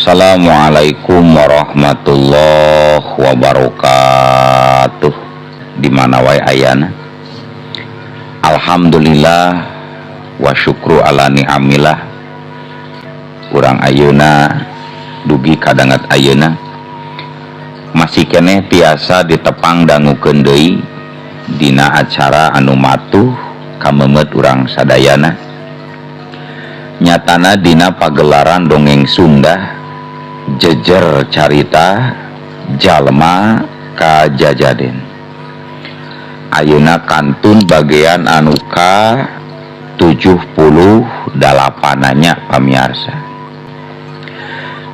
Assalamualaikum warahmatullahi wabarakatuh. Di mana wae ayana? Alhamdulillah wa syukru ala ni'amillah. Urang ayeuna dugi kadangat ayeuna masih keneh tiasa ditepang dangukeun deui dina acara anu matuh kamemet urang sadayana. Nyatana dina pagelaran dongeng Sunda jejer carita jalma kajajaden. Ayeuna kantun bagian anu ka 78-nya pamiarsa.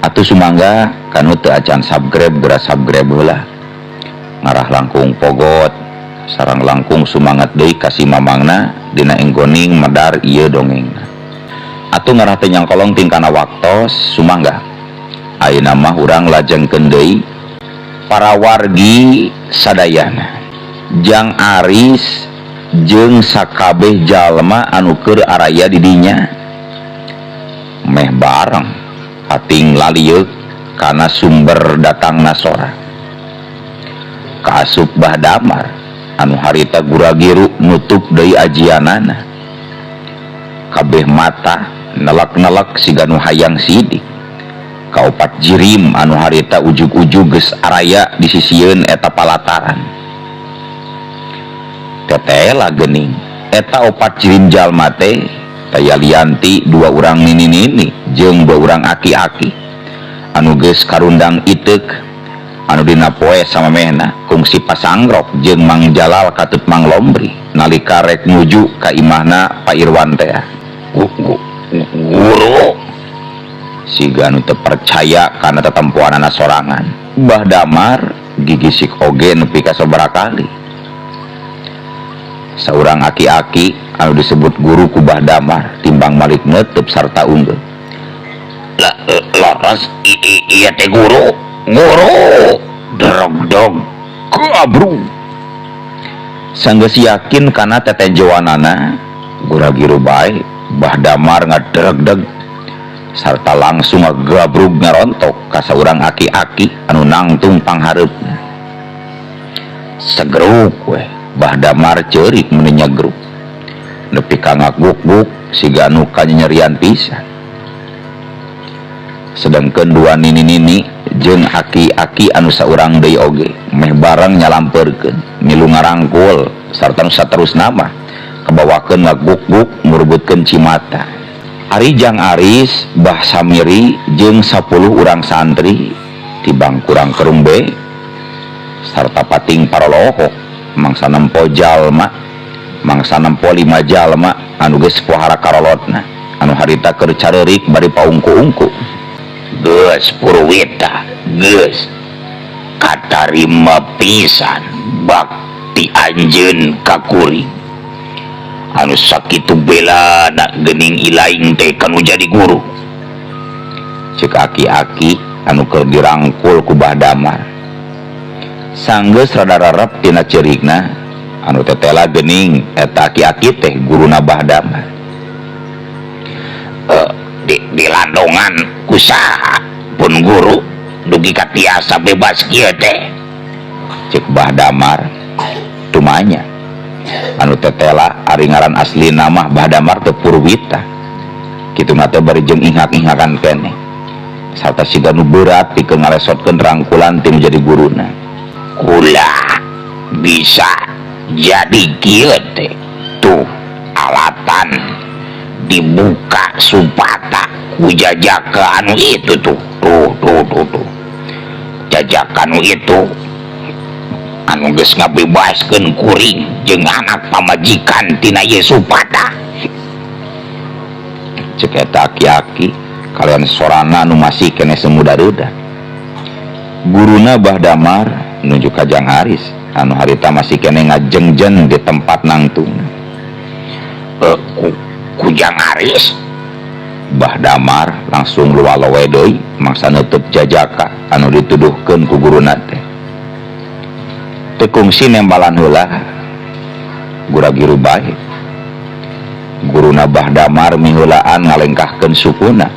Atuh sumangga kanu teu acan subscribe geura subscribe heula. Ngarah langkung pogot sareng langkung sumangat deui ka si mamangna dina enggoning medar ieu dongengna. Atuh ngarah teu nyangkolong tingkana waktos sumangga. Ayeuna mah urang lajengkeun deui para wargi sadayana. Jang Aris jeung sakabeh jalma anu keur araya di dinya meh bareng pating lalieuk kana sumber datangna sora. Kaasup Bah Damar anu harita guragiru nutup deui ajianana. Kabeh mata nelak-nelak siga nu hayang sidik. Kaopat jirim anu harita ujug-ujug geus araya di sisieun eta palataran. Tetela geuning eta opat jirim jalma teh taya lianti dua urang nini-nini jeung dua urang aki-aki anu geus karundang iteuk anu dina poe samamehna kungsi pasangrok jeung Mang Jalal katut Mang Lombri nalika rek nuju ka imahna Pak Irwan teh. Guru siga anu teu percaya kana tetempoanana sorangan. Bah Damar gigisik oge nepi ka sabaraha kali. Saurang aki-aki anu disebut guru ku Bah Damar timbang malik neuteub sarta unggul. Laras ieu teh guru, guru drog-drog gabru. Sanggeus yakin kana tetejoanana guragiru bae Bah Damar ngadregdeg sarta langsung ngagabrug ngarontok ka saurang aki-aki anu nangtung panghareupna. Segeruk weh Bah Damar ceurik mun nyegruk nepi ka ngaguk-guk siga anu kanyerian pisan. Sedangkeun dua nini-nini jeung aki-aki anu saurang deui oge meh bareng nyalampeurkeun milu ngarangkul sarta nu saterusna mah kabawakeun ngaguk-guk murebutkeun cimata. Ari Jang Aris, Bah Samiri jeung 10 urang santri tibang kurang kerumbe sarta pating parolohok mangsa nempo jalma mangsa nempo 5 jalma anu geus pohara karolotna anu harita keur careurik bari paungku-ungku. Geus Purwita geus katarima pisan bakti anjeun ka kuring anu sakitu belana geuning ilaing teh kanu jadi guru. Ceuk aki-aki anu keur dirangkul ku Bah Damar. Sanggeus rada rarep tina ceurikna anu tetela geuning eta aki-aki teh guruna Bah Damar. Di landongan ku saha pun guru dugi ka tiasa bebas kieu teh. Ceuk Bah Damar tumanya anu tetela ari ngaran asli nama Bah Damar teh Purwita. Kitu mah teh bari jeung ingak-ingakan keneh sarta siga nu berat pikeun ngalesotkeun rangkulan ti nu jadi guruna. Kula bisa jadi kieu teh tuh alatan dibuka supata ku jajaka anu itu tuh tuh tuh tuh tuh jajaka anu itu anu geus ngabebaskeun kuring jeung anak pamajikan tina ieu supata. Ceuk eta aki-aki kalian sorana anu masih keneh semuda reuda. Guruna Bah Damar nuju ka Jang Aris anu harita masih keneh ngajengjen di tempat nangtungna. Ku Jang Aris Bah Damar langsung luwalowe deui mangsa neuteub jajaka anu dituduhkeun ku guruna teh. Teu kungsi nembalan heula guragiru bae. Guruna Bah Damar miheulaan ngalengkahkeun sukuna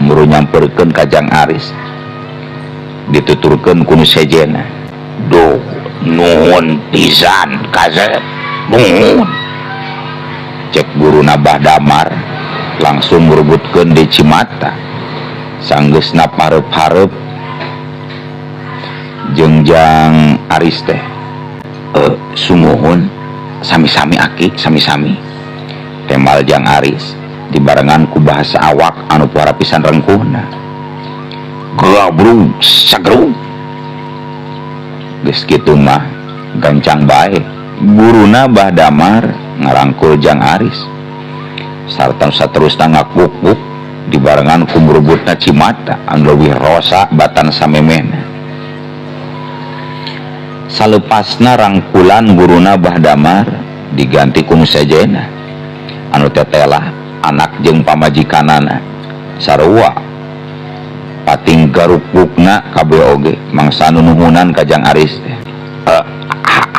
muru nyamperkeun ka Jang Aris dituturkeun ku nu sejenna. Duh, nuhun pisan kasep, nuhun. Cek guruna Bah Damar langsung ngurebutkeun di cimata sanggeusna pareup-hareup jeung Jang Aris teh. Sumuhun sami-sami aki, sami-sami, tembal Jang Aris dibarengan ku bahasa awak anu puara pisan rengkuhna. Gabrug sagrug geus kitu mah gancang bae guruna Bah Damar ngarangkul Jang Aris sarta saterusna ngakukuk dibarengan ku murebutna cimata anu leuwih rosa batan samemehna. Salepasna rangkulan guruna Bah Damar diganti ku nu sejenna anu tetelah anak jeung pamajikanana sarua pating garukukna kabeh oge mangsa nunuhunan ka Jang Aris teh.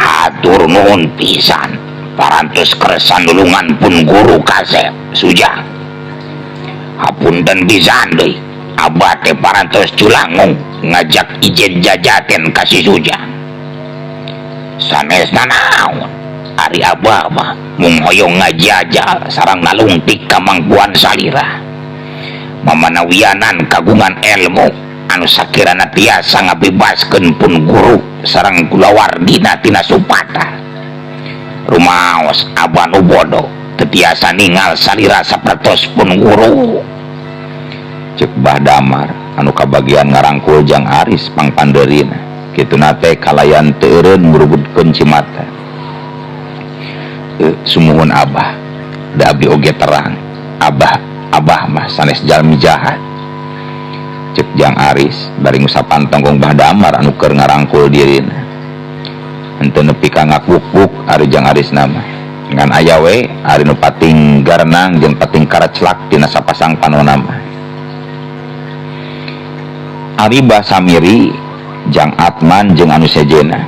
Hatur nuhun pisan parantos kersa nulungan pun guru kasep Sujang. Hapunten pisan deui abah teh parantos culangung ngajak ijen jajaten ka si Sujang. Sanesna naon ari abah mah mung hoyong ngajajal sareng nalungtik kamangpuan salira. Mamanawianan kagungan ilmu anu sakirana tiasa ngabebaskeun pun guru sareng kulawargina tina supata. Rumaos abah nu bodoh teu tiasa ningal salira sapertos pun guru. Cek Bah Damar anu kabagian ngarangkul Jang Aris pangpandeurina kituna teh kalayan teu eureun ngurubutkeun cimata. Sumuhun abah, da abdi oge terang abah mah sanes jalmi jahat. Cek Jang Aris bari ngusapan tonggong Bah Damar anu keur ngarangkul dirina. Henteu nepi ka ngakukuk ari Jang Aris nama ngan aya we ari nu pating garanang jeung pating karaclak tina sapasang panona mah. Ari Bah Samiri Jang Atman jeung anu sejenna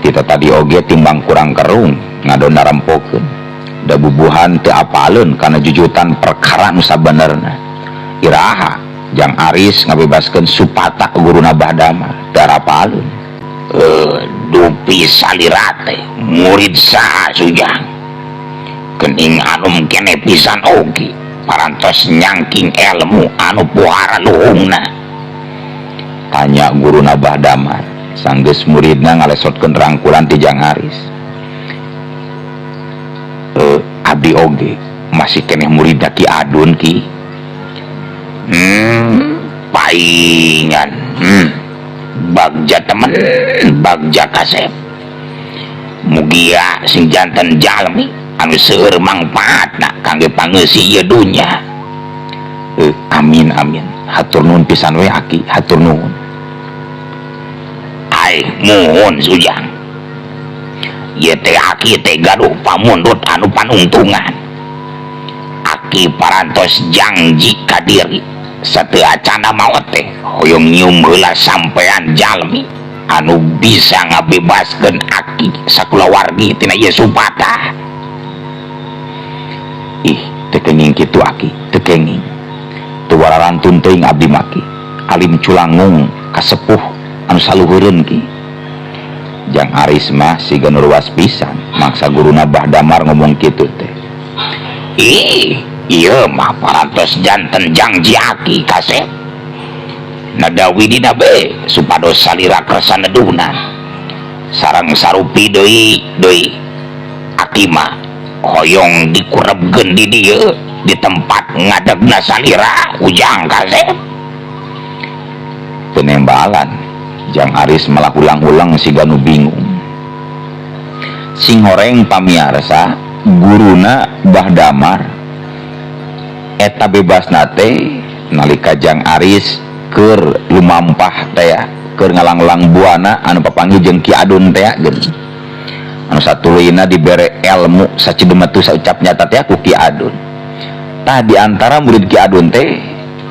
tita tadi oge timbang kurang kerung ngadon narampokeun da bubuhan teu apaleun kana jujutan perkara nu sabenerna. Iraha Jang Aris ngabebaskeun supata guruna Bah Damar teu arapaleun. Dupi salira teh murid saha Sujang kening anum kene pisan oge parantos nyangking ilmu anu puhara luhungna, tanya guruna Bah Damar sanggeus muridna ngalesotkeun rangkulan ti Jang Aris. Abdi oge masih keneh muridna Ki Adun ki. Paingan. Bagja temen, bagja kasep. Mugia sing janten jalmi anu seueur mangpaatna kangge pangeusi ieu dunya. Amin amin. Hatur nuhun pisan we aki, hatur nuhun. Ai muhun Sujang. Ieu teh aki teh gaduh pamundut anu panungtungan. Aki parantos jangji ka diri sateu acana maot teh hoyong nyium heula sampean jalmi anu bisa ngabebaskeun aki sakulawargi tina ieu supata. Ih, teu kenging kitu aki, teu kenging. Teu wararantun teuing abdi maki. Alim culangung kasepuh anu saluhureun ki. Jang Aris mah siga nu ruas pisan maksa guruna Bah Damar ngomong kitu teh. Ih, ieu mah parantos janten jangji aki kasep. Nadawi dina be supados salira kersa neduhna. Sareng sarupi deui deui aki mah hoyong dikurebkeun di dieu di tempat ngadegna salira Ujang kasep. Penembalan Jang Aris malah ulang-ulang siga nu bingung. Sing horeng pamiarsa guruna Bah Damar eta bebasna teh nalika Jang Aris keur lumampah teh keur ngalanglang buana anu papanggih jeung Ki Adun teh geun. Anu satuluyna dibere ilmu sacidemetu saucap nyata teh ku Ki Adun. Tah di antara murid Ki Adun teh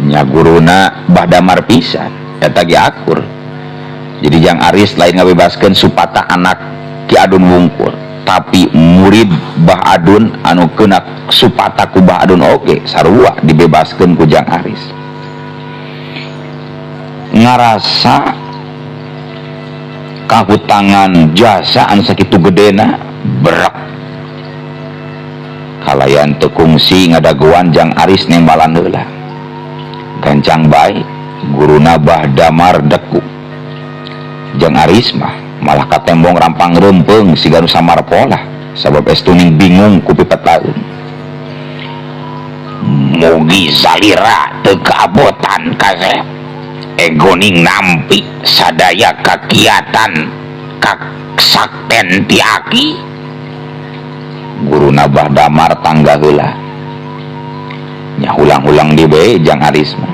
nya guruna Bah Damar pisan eta ge akur. Jadi Jang Aris lain ngabebaskeun supata anak Ki Adun wungkul. Tapi murid Bah Adun anu kena supata ku Bah Adun oge sarua dibebaskeun ku Jang Aris. Ngarasa kahutangan jasa anu sakitu gedena berak kalayan teu kungsi ngadagoan Jang Aris nembalan heula. Gancang bae guruna Bah Damar deku. Jang Aris mah malah katembong rampang rempeung siga nu samar polah sabab estuning bingung ku pipetaeun. Mugi salira teu kaabotan kasep. Egoning nampi sadaya kakiatan kaksakten ti aki. Guruna Bah Damar tangga heula. Nya hulang-hulang di bae Jang Aris mah.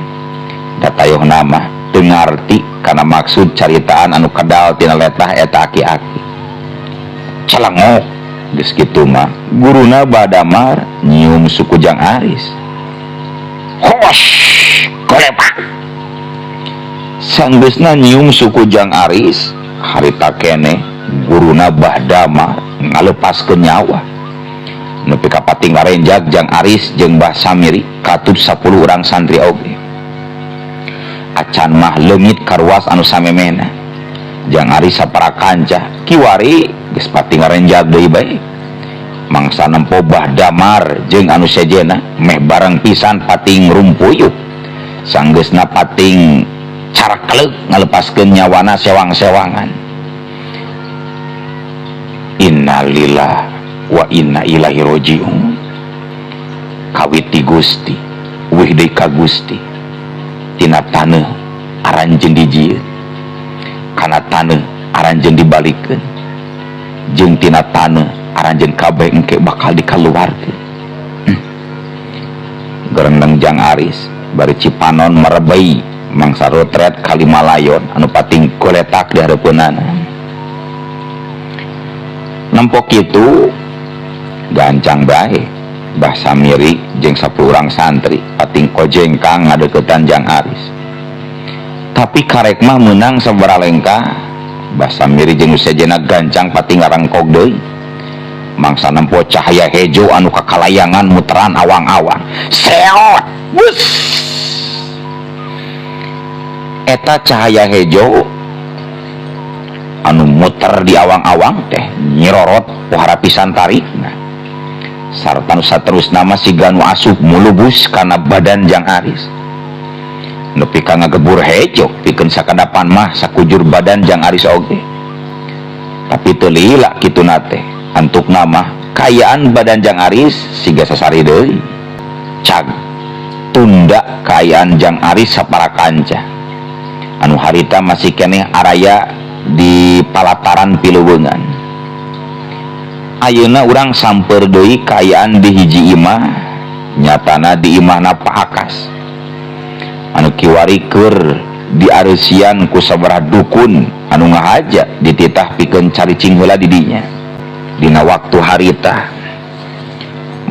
Da tayohna mah teu ngarti kana maksud caritaan anu kadal tina letah eta aki-aki. Celengok geus kitu mah guruna Bah Damar nyium suku Jang Aris. Hos kolepak. Sanggeusna nyium suku Jang Aris harita keneh guruna Bah Damar ngalepaskeun nyawa. Nepi ka pating ngarenjag Jang Aris jeung Bah Samiri katut 10 urang santri oge. Acan mah leungit karuas anu samemehna. Jang Aris sapara kanca kiwari geus pati ngarenjag deui bae. Mangsa nempo Bah Damar jeung anu sejena meh bareng pisan pating rumpuyuh. Sanggeusna pating carakelek ngalepaskeun nyawana sewang-sewangan. Innalillahi wa inna ilaihi rajiun. Kawiti Gusti, wih deui ka Gusti. Tina taneuh aranjeun dijieun, kana taneuh aranjeun dibalikeun, jeung tina taneuh aranjeun kabeh engke bakal dikaluarkeun. Gereneng Jang Aris bari cipanon merebei mangsa rotret kalimalayon anu pating goletak di hareupeunana. Nempo kitu gancang bae Bah Samiri jeung 10 urang santri pating kojengkang ngadeukeutan Jang Aris. Tapi karek mah meunang sabaraha lengkah Bah Samiri jeung sejena gancang pating ngarengkog deui. Mangsa nempo cahaya hejo anu kakalayangan muteran awang-awang. Seot! Bus! Eta cahaya hejo anu muter di awang-awang teh nyirorot pohara pisan tarikna. Sarta nu saterusna mah siga nu asup mulubus kana badan Jang Aris. Nepi ka ngagebur hejo pikeun sakadapan mah sakujur badan Jang Aris oge. Tapi teu lila kituna teh antukna mah kaayaan badan Jang Aris siga sasari deui. Cag tunda kaayaan Jang Aris sapara kanca. Anu harita masih keneh araya di palataran Pileweungan. Ayeuna urang samper deui kaayaan di hiji imah, nyatana di imahna Pak Akas. Anu kiwari keur diareusian ku sabaraha dukun anu ngahaja dititah pikeun caricing heula di dinya. Dina waktu harita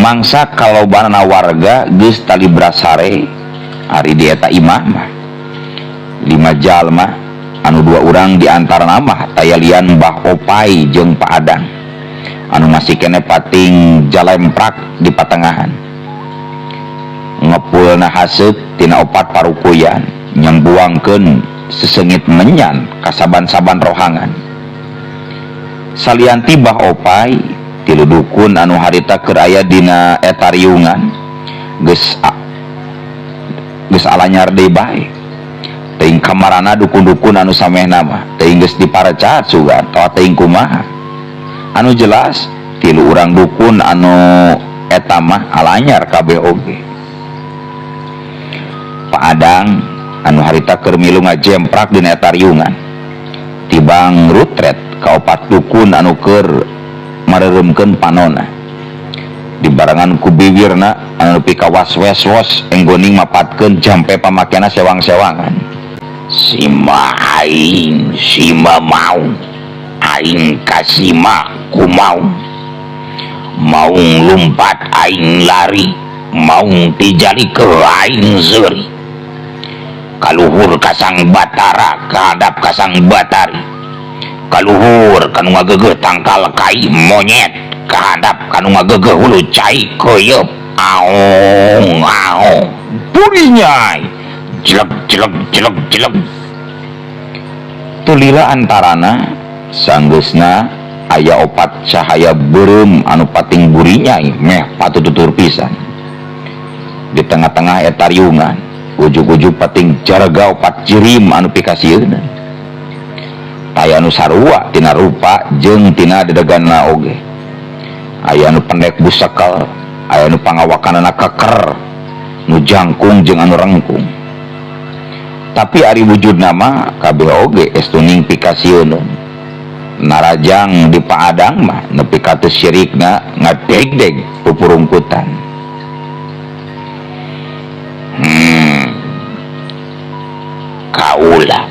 mangsa kalobana warga geus talibrasare ari di eta imah mah. 5 jalma anu 2 urang di antarana mah tayalian Mbah Opai jeung Pak Adang anu masih kene pating jalemprak di patengahan. Ngepulna haseup tina opat parukuyan nyembuangkeun sesengit menyan kasaban-saban rohangan. Salianti Mbah Opai tilu dukun anu harita keur aya dina eta riungan geus alanyar deui bae. Teuing kamarana dukun-dukun anu samehna mah teuing geus diparecat sugan atawa teuing kumaha. Anu jelas tilu urang dukun anu eta mah alanyar kabeh oge. Pak Adang anu harita keur milu ngajemprak dina eta riungan tibang rutret ka opat dukun anu keur mareureumkeun panona. Dibarengan ku biwirna anu nepi ka was-wes-wos enggoning mapatkeun jampe pamakena sewang-sewangan. Sima aing sima maung aing kasima ku maung maung lumpat aing lari maung tijali ke aing seuri kaluhur kasang batara kahadap kasang batari Kaluhur kanu ngagegeuh tangkal kai monyet, kahandap kanu ngagegeuh hulu cai keuyeup. Aong aong burinyai jelek jelek jelek jelek. Tulila antarana sanggeusna aya opat cahaya beureum anu pating burinyai meh patututur pisan. Di tengah-tengah eta riungan ujug-ujug pating jarga opat jirim anu pikasieun. Aya anu sarua tina rupa jeung tina dedeganna oge. Aya anu pendek busekel, aya anu pangawakanana keker, nu jangkung jeung anu rengkung. Tapi ari wujudna mah kabeh oge estuning pikasieun. Narajang di paadang mah nepi ka teu syirikna ngadegdeg pupurungkutan. Kaula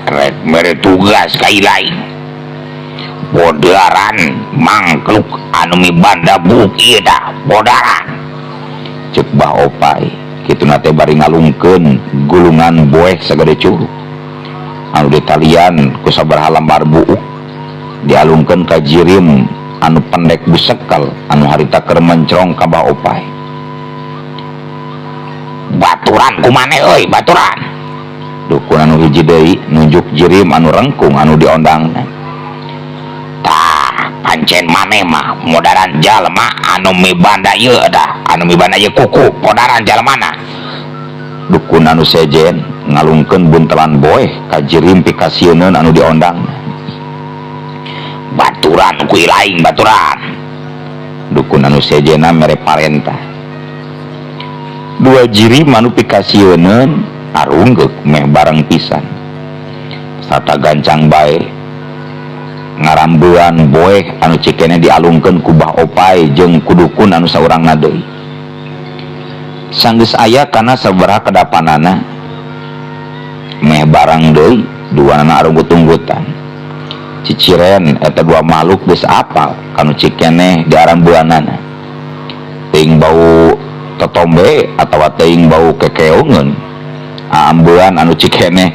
rek mere tugas ka ilaing. Bodaran mangkluk anu mibanda buuk ieu tah bodaran. Ceuk Bah Opai kituna teh bari ngalungkeun gulungan boeh sagede curug anu ditalian ku sabaraha lembar buuk dialungkeun ka jirim anu pendek busekal anu harita keur mencrong ka Bah Opai. Baturan kumaneh euy baturan. Dukun anu hiji deui nunjuk jirim anu rengkung anu diondangna. Tah pancen maneh mah modaran jalma anu mibanda ieu dah, anu mibanda ieu kuku podaran jalmana. Dukun anu sejen ngalungkeun buntelan boeh ka jirim pikasieuneun anu diondangna. Baturan ku ilaing baturan. Dukun anu sejena mere parentah. Dua jirim anu pikasieuneun arunggeuk meh bareng pisan. Sarta gancang bae ngarambean boeh anu cikene dialungkeun ku Bah Opai jeung ku dukun anu saurangna deui. Sanggeus aya kana sabaraha kedapanana meh bareng deui duanana arunggut-unggutan. Ciciren eta dua makhluk geus apal kanu cikene diarambeanana. Teuing bau totombe atawa teuing bau kekeungeun. Aambean anu cikene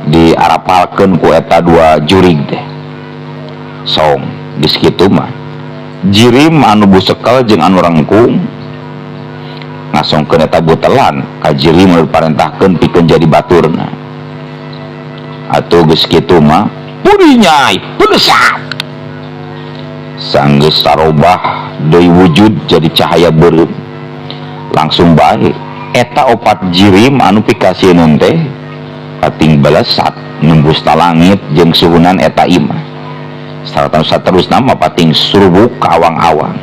diarapalkeun ku eta dua jurig teh. Song geus kitu mah jirim anu busekel jeung anu rengkung ngasongkeun eta butelan ka jirim anu diparentahkeun pikeun jadi baturna. Atuh geus kitu mah burinyai pelesat. Sanggeus sarobah deui wujud jadi cahaya beureum. Langsung bae eta opat jirim anu pikasieun teh pating belesat nembus ta langit jeung suhunan eta imah. Sarta saterusna mah pating surubuk ka awang-awang.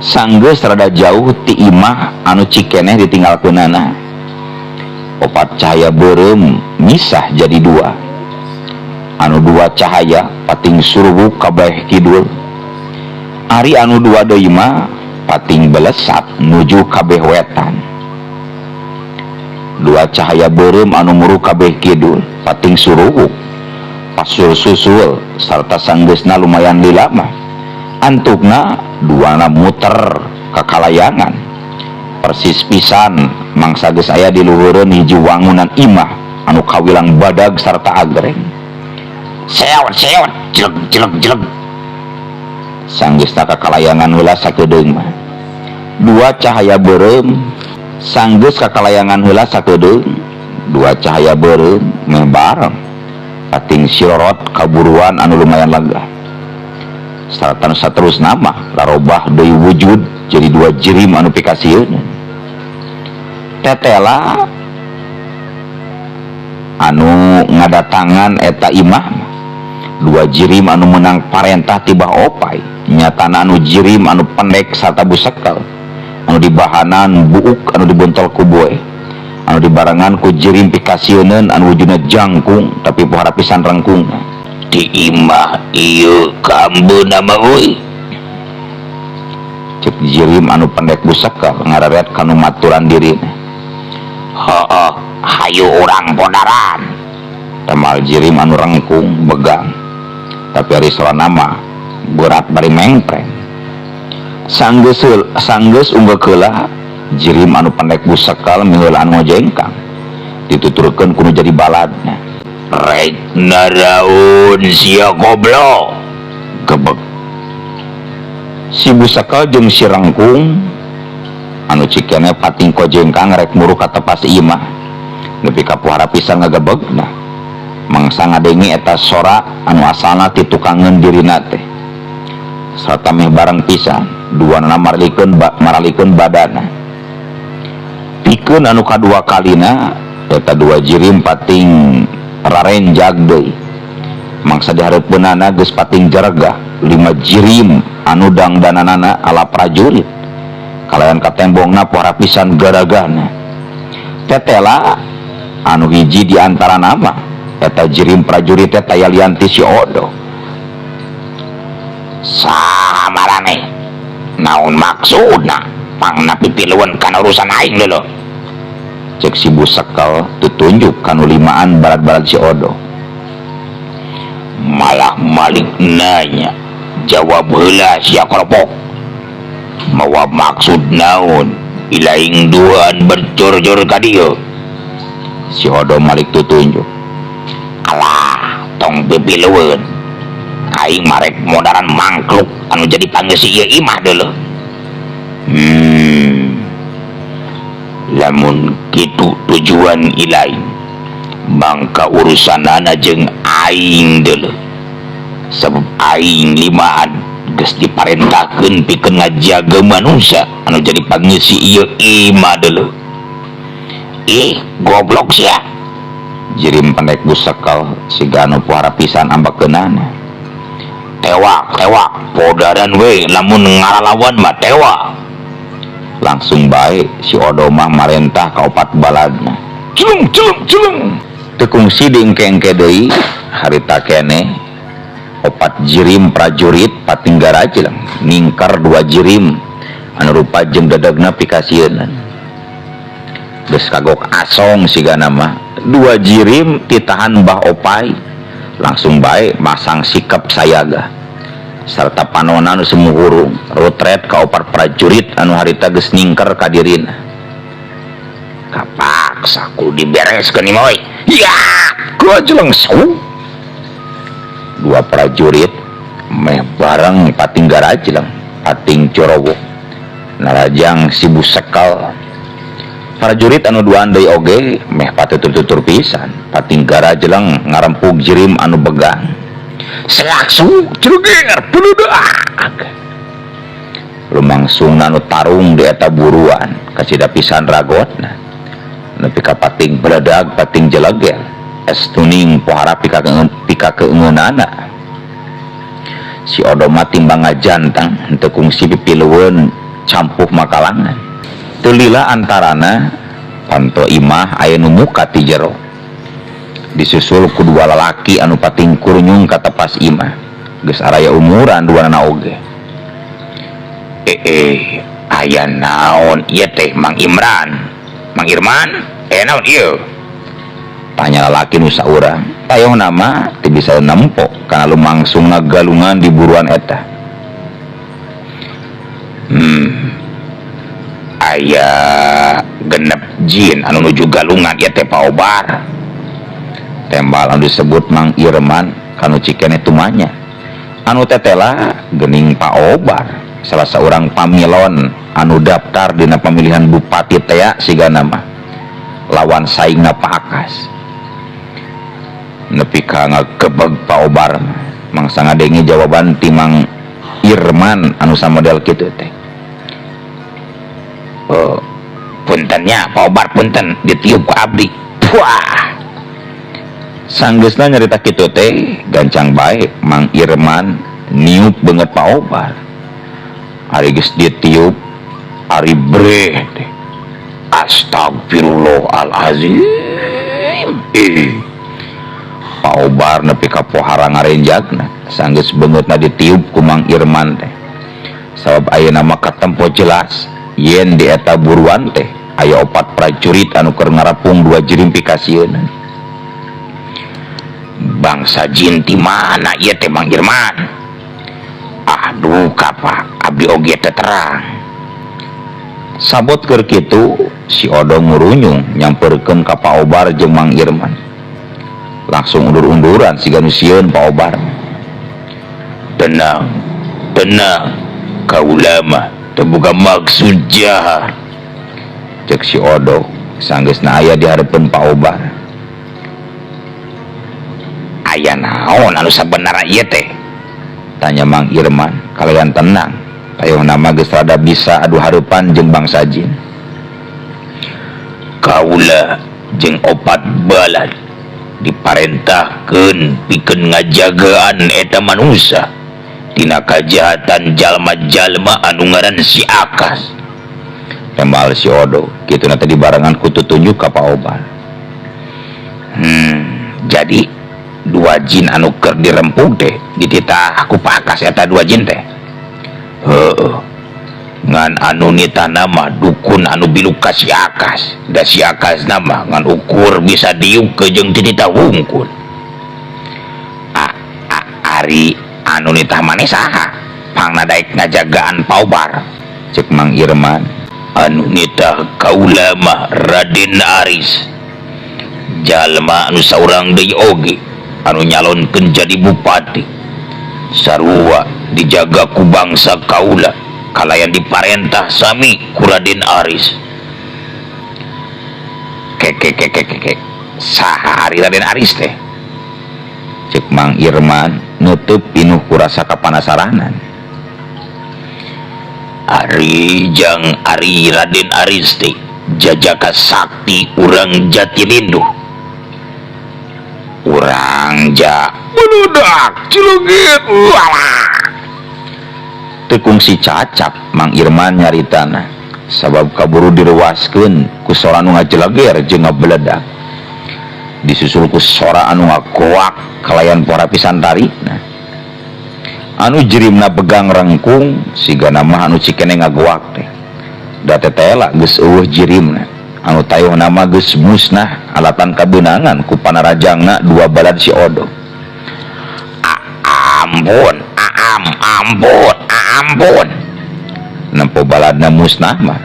Sanggeus rada jauh ti imah anu cikeneh ditinggalkeunana. Opat cahaya beureum misah jadi dua. Anu dua cahaya pating surubuk ka beh kidul. Ari anu dua deui mah pating belesat nuju ka beh wetan. Dua cahaya beureum anu muruk ka beh kidul pating surubuk pasul susul sarta sanggeusna lumayan lila mah antukna duana muter ka kalayangan. Persis pisan mangsa geus aya di luhureun hiji wangunan imah anu kawilang badag sarta agreng. Seot seot jelek jelek jelek. Sanggeusna ka kalayangan heula sakedeung mah dua cahaya beureum. Sanggeus ka kalayangan heula sakedeung dua cahaya beureum meh bareng pating sirorot kaburuan anu lumayan lega. Sarta nu saterusna mah larobah deui wujud jadi dua jirim anu pikasieun. Tetela anu ngadatangan eta imah dua jirim anu menang parentah ti Bah Opai nyatana anu jirim anu pendek sarta busekel anu dibahanan buuk anu dibontol ku boe anu dibarengan ku jirim pikasieuneun anu wujudna jangkung tapi pohara pisan rengkungna. Di imah ieu kaambeuna mah euy. Ceuk jirim anu pendek busekel ngareret kanu maturan dirina. Heueuh, hayu urang podaran. Temal jirim anu rengkung begang tapi ari sorana mah berat bari mengpreng. Sanggeus unggeuk heula jirim anu pendek busekal miheulaan ngojengkang dituturkeun kudu jadi baladna. Rek naraon sia goblok. Gebeg. Si Busaka jeung si Rengkung anu cikene pating kojengkang rek muru ka tepas imah. Nepi ka pohara pisan ngagebegna. Mangsa ngadenge eta sora anu asalna ti tukangeun dirina teh. Sarta meh bareng pisan, duanana maralikeun badana. Pikeun anu kadua kalina eta dua jirim pating rarenjag deui. Mangsa dihareupeunana geus pating jeregah, 5 jirim anu dangdananana ala prajurit. Kalayan katembongna pohara pisan garagana. Tetela anu hiji di antara nama eta jirim prajurit teh taya lian ti si Odo. Saha maraneh? Naon maksudna? Pangna pipilueun kana urusan aing leuh. Cek si Busekel tutunjuk kanu limaan barat-barat si Odo. Malah malik nanya, jawab heula sia keropok. Mawa maksud naon? Ilaing duaan berjor-jor ka dieu. Si Odo malik tutunjuk. Alah, tong pipilueun. Aing marek modaran mangkluk anu jadi pangeusi ieu imah deuleuh. Lamun kitu tujuan ilaing, mangka urusanana jeung aing deuleuh. Sabab aing limaan geus diparentahkeun pikeun ngajaga manusia anu jadi pangeusi ieu imah deuleuh. Ih, goblok sia. Jirim pendek Busekel siga anu pohara pisan ambekeunana. Tewak, tewak, podaran we lamun ngaralawan mah tewak. Langsung bae si Odo mah marentah ka opat baladna. Celung, celung, celung. Teu kungsi diengke-engke deui harita keneh opat jirim prajurit pating garajleng ningkar dua jirim anu rupa jeung dedegna pikasieunan. Geus kagok asong sigana mah dua jirim titahan Mbah Opai langsung bae masang sikap sayaga sarta panona anu sumuhurung rotret ka opat prajurit anu harita geus ningker ka dirina. Kapaksa kudu dibereskeun ieu mah euy. Ya, gajleng sau. Dua prajurit meh bareng pating garajleng pating corowo narajang si Busekel. Prajurit anu duaan deui oge meh patutur-tutur pisan pating garajleng ngarempug jirim anu begang. Selaksu ceruger peludak. Lumangsungna anu tarung di eta buruan kasida pisan ragotna. Nepi ka pating beledag pating jeleger es tuning pohara pika keungeunana. Si Odo mah timbang ngajantang henteu kungsi pipilueun campuh makalangan. Teu lila antarana panto imah aya nu muka ti jero. Disusul ku dua lalaki anu pating kurunyung ka tepas imah. Geus araya umuran duanana oge. Aya naon ieu teh Mang Imran? Mang Irman, aya naon ieu? Tanya lalaki nu saurang. Tayoh nama teu bisa nempo kana lumangsungna galungan di buruan eta. Aya genep jin anu nuju galungan ieu teh Pak Obar. Tembal anu disebut Mang Irman kanu cikene tumanya. Anu tetela geuning Pak Obar, salah seorang pamilon anu daftar dina pemilihan bupati tea sigana mah. Lawan saingna Pak Akas. Nepi ka ngagebeg Pak Obar mangsa ngadenge jawaban ti Mang Irman anu samodel kitu teh. Oh, puntennya Pak Obar punten ditiup ku abdi. Wah. Sanggeusna nyarita kitu teh gancang bae Mang Irman niup beungeut Pak Obar. Ari geus ditiup ari breh teh. Astagfirullahalazim. Pak Obar nepi ka pohara ngarenjagna sanggeus beungeutna ditiup ku Mang Irman teh. Sabab ayeuna mah katempo jelas yen di eta buruan teh aya opat prajurit anu keur ngarapung dua jirim pikasieunan. Bangsa jin ti mana ieu teh Mang Irman? Ah duka Pak, abdi oge teh terang. Sabot keur kitu si Odo ngurunyung nyamperkeun ka Pak Obar jeung Mang Irman. Langsung undur-unduran siga nu sieun Pak Obar. Tenang, tenang, kaula mah teu boga maksud jahat. Cek si Odo sanggeusna aya di hareupeun Pak Obar. Aya naon anu sabenerna ieu teh? Tanya Mang Irman kalayan tenang. Tayohna mah geus rada bisa adu hareupan jeung bangsa jin. Kaula jeung opat balad diparentahkeun pikeun ngajagaan eta manusia tina kajahatan jalma-jalma anu ngaran si Akas. Tembal si Odo kitu na teh dibarengan ku tutunjuk ka Pak Obar. Jadi dua jin anu keur dirempug teh dititah ku Pak Akas eta dua jin teh. Heeh. Ngan anu nitah nama dukun anu biluk ka si Akas. Da si Akas nama ngan ukur bisa diuk ke jeung titah wungkul. Ari anu nitah maneh saha? Pangna daek ngajagaan Pak Obar. Cek Mang Irman. Anu nitah kaula mah Raden Aris. Jalma anu saurang deui oge anu nyalonkeun jadi bupati. Sarua dijaga ku bangsa kaula kalayan diparentah sami ku Raden Aris. Keke. Saha ari Raden Aris teh? Cek Mang Irman nutup pinuh ku rasa kapanasaranan. Ari jang ari Raden Aris teh jajaka sakti urang Jatilinduh. Urang ja beludak cilugit walah. Teu kungsi cacap Mang Irman nyaritana sabab kaburu diruaskeun ku sora anu ngajeleger jeung ngabeledak. Disusul ku sora anu ngagoak kalayan pora pisan tarikna. Anu jirimna begang rengkung sigana mah anu cikene ngagoak teh. Da tetela geus eueuh jirimna. Anu tayohna mah geus musnah alatan kabeunangan ku panarajangna dua balad si Odo. Ampun, ampun, ampun. Nempo baladna musnah mah.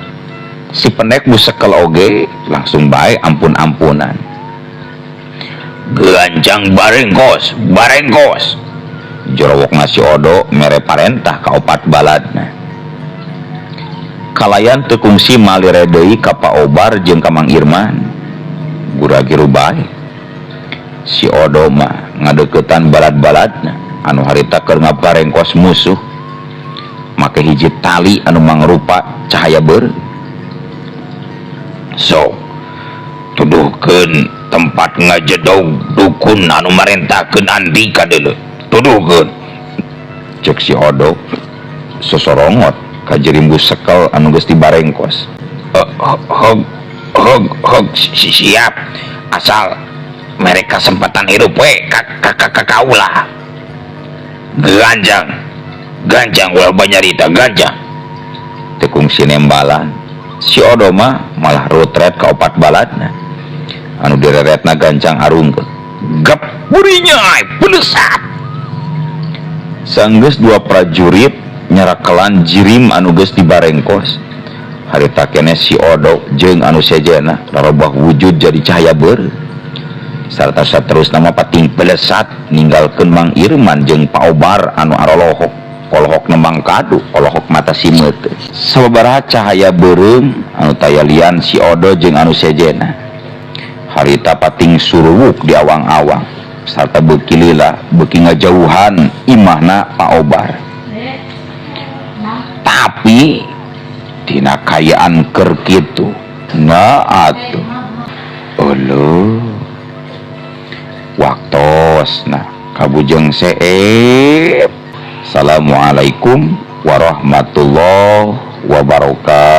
Si pendek musekel oge langsung bae ampun-ampunan. Gancang barengkos, barengkos. Jorowokna si Odo mere parentah ka opat baladna. Kalayan teu kungsi malire deui ka Pak Obar jeung ka Mang Irman. Gura-giru bae. Si Odo mah ngadeukeutan balad-baladna anu harita keur ngabarengkos musuh. Make hiji tali anu mangrupa cahaya beureum. So, tuduhkeun tempat ngajedog dukun anu marentahkeun andika deuleu. Tuduhkeun. Cek si Odo sosorongot ka jirimbu sekel anu geus dibarengkos. Hog hog hog siap. Asal mereka kesempatan hidup we ka kaula. Ganjang. Ganjang ulah banyarita ganjang. Teu kungsi nembalan. Si Odo mah malah rutret ka opat baladna. Anu direretna gancang arungkeun. Gep burinya belesat. Sanggeus dua prajurit nyarakelan jirim anu geus dibarengkos. Harita keneh si Odo jeung anu sejenna rarobah wujud jadi cahaya beureum. Sarta saterusna mah pating belesat ninggalkeun Mang Irman jeung Pak Obar anu arolohok. Olohok nembang kadu, olohok mata simeut. Sababaraha cahaya beureum anu tayalian si Odo jeung anu sejenna. Harita pating suruwuk di awang-awang sarta beuki lila beuki ngajauhan imahna Pak Obar. Tapi tina kayaan keur kitu na atuh. Euleuh. Waktosna kabujeng seep. Assalamualaikum warahmatullahi wabarakatuh.